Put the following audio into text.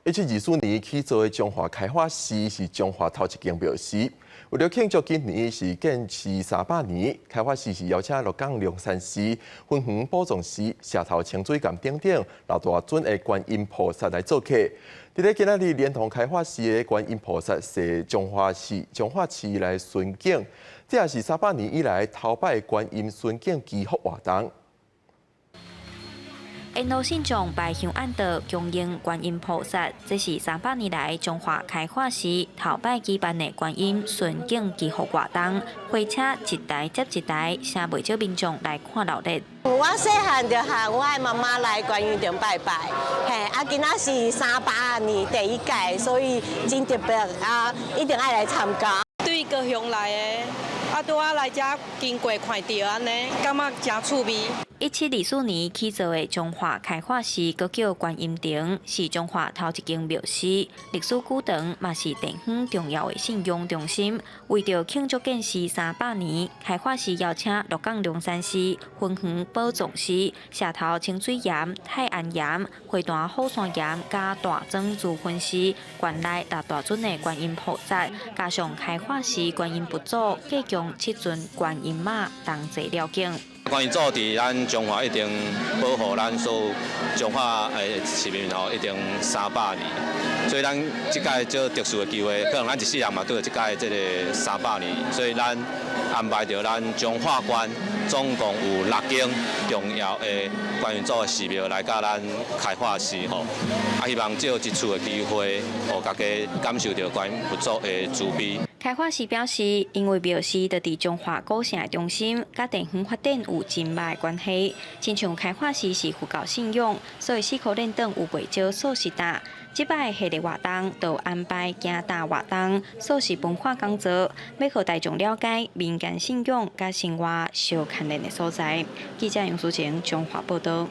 1724年起造的彰化開化寺是彰化頭一間廟寺。為著慶祝今年是建寺300年，開化寺是邀請鹿港龍山寺、芬園寶藏寺、社頭清水岩等等六大尊的觀音菩薩來做客。佇咧今仔日連同開化寺的觀音菩薩踅彰化市、彰化市來巡境，這也是300年以來頭擺觀音巡境祈福活動。沿路信眾拜香按道，恭迎觀音菩薩，這是300年來彰化開化寺頭擺舉辦的觀音巡境祈福活動，火車一台接一台，誠袂少民眾來看鬧熱。我細漢就和我的媽媽來觀音殿拜拜，嘿，啊，今仔是300年第一屆，所以真特別啊，一定愛來參加。對高雄來的，啊，拄仔來遮經過看著按呢，感覺誠趣味。1724年起造的彰化開化寺，閣叫觀音亭，是彰化頭一間廟寺，歷史久長，嘛是地方重要的信仰中心。為著慶祝建寺三百年，開化寺邀請鹿港龍山寺、芬園寶藏寺、社頭清水岩、泰安岩、花壇虎山岩佮大庄慈雲寺，關內六大尊的觀音菩薩，加上開化寺觀音佛祖，合共七尊觀音媽同齊繞境。觀音祖佇咱彰化已經保護咱所有彰化的市民吼，已經三百年，所以咱這擺這特殊的機會，可能咱一世人嘛拄著這擺這个三百年，所以咱安排著咱彰化縣總共有六間重要的觀音祖的寺廟來佮咱開化寺吼，啊希望藉一次的機會，予大家感受著觀音佛祖的慈悲。開化寺表示，因為廟寺就佇彰化古城的中心，佮地方發展有真密的關係。親像開化寺是佛教信仰，所以四箍練頓有袂少素食擔。這擺系列活動就安排行擔活動、素食文化講座，欲予大眾了解民間信仰佮生活相牽連的所在。記者楊淑晴彰化報導。